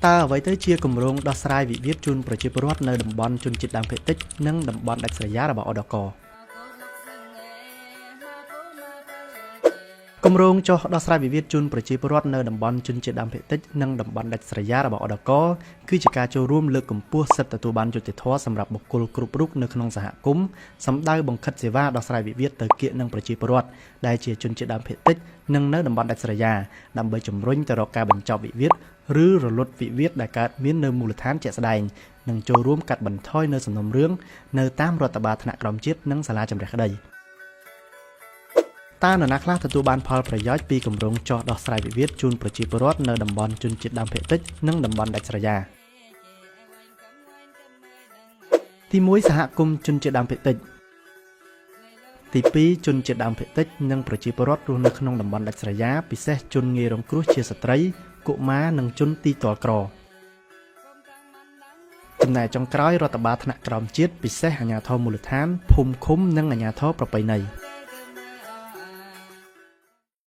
តើអ្វីទៅជាគម្រោងដោះស្រាយវិវាទជូនប្រជាពលរដ្ឋនៅតំបន់ជនជាតិដើមភាគតិចនិងតំបន់ដាច់ស្រយាលរបស់ឧដកគម្រោងចុះដោះស្រាយវិវាទជូនប្រជាពលរដ្ឋនៅតំបន់ជនជាតិដើមភាគតិចនិងតំបន់ដាច់ស្រយាលរបស់ឧដកគឺជាការចូលរួមលើកកម្ពស់សិទ្ធិទទួលបានយុត្តិធម៌សម្រាប់បុគ្គលគ្រប់រូបនៅក្នុងសហគមន៍សម្ដៅបង្ខិតសេវាដោះស្រាយវិវាទទៅគៀកនឹងប្រជាពលរដ្ឋដែលជាជនជាតិដើមភាគតិចនិងនៅតំបន់ដាច់ស្រយាលដើម្បីជំរុញទៅរកការបញ្ចប់វិវាទឬរលត់វិវាទដែលកើតមាននៅមូលដ្ឋានជាក់ស្ដែងនិងចូលរួមកាត់បន្ថយនៅសំណុំរឿងនៅតាមរដ្ឋបាលថ្នាក់ក្រោមជាតិនិងសាលាជម្រះក្តី។ តើនរណាខ្លះទទួលបានផលប្រយោជន៍ពីគម្រោងចុះដោះស្រាយវិវាទជូនប្រជាពលរដ្ឋនៅតំបន់ជនជាតិដើមភាគតិចនិងតំបន់ដាច់ស្រយាលទី1សហគមន៍ជនជាតិដើមភាគតិចទី2ជនជាតិដើមភាគតិចនិងប្រជាពលរដ្ឋរស់នៅក្នុងតំបន់ដាច់ស្រយាលពិសេសជនងាយរងគ្រោះជាស្ត្រីកុមារនិងជនទីទ័លក្រចំណែកចុងក្រោយរដ្ឋបាលថ្នាក់ក្រោមជាតិពិសេសអាជ្ញាធរមូលដ្ឋានភូមិឃុំនិងអាជ្ញាធរប្រពៃណី។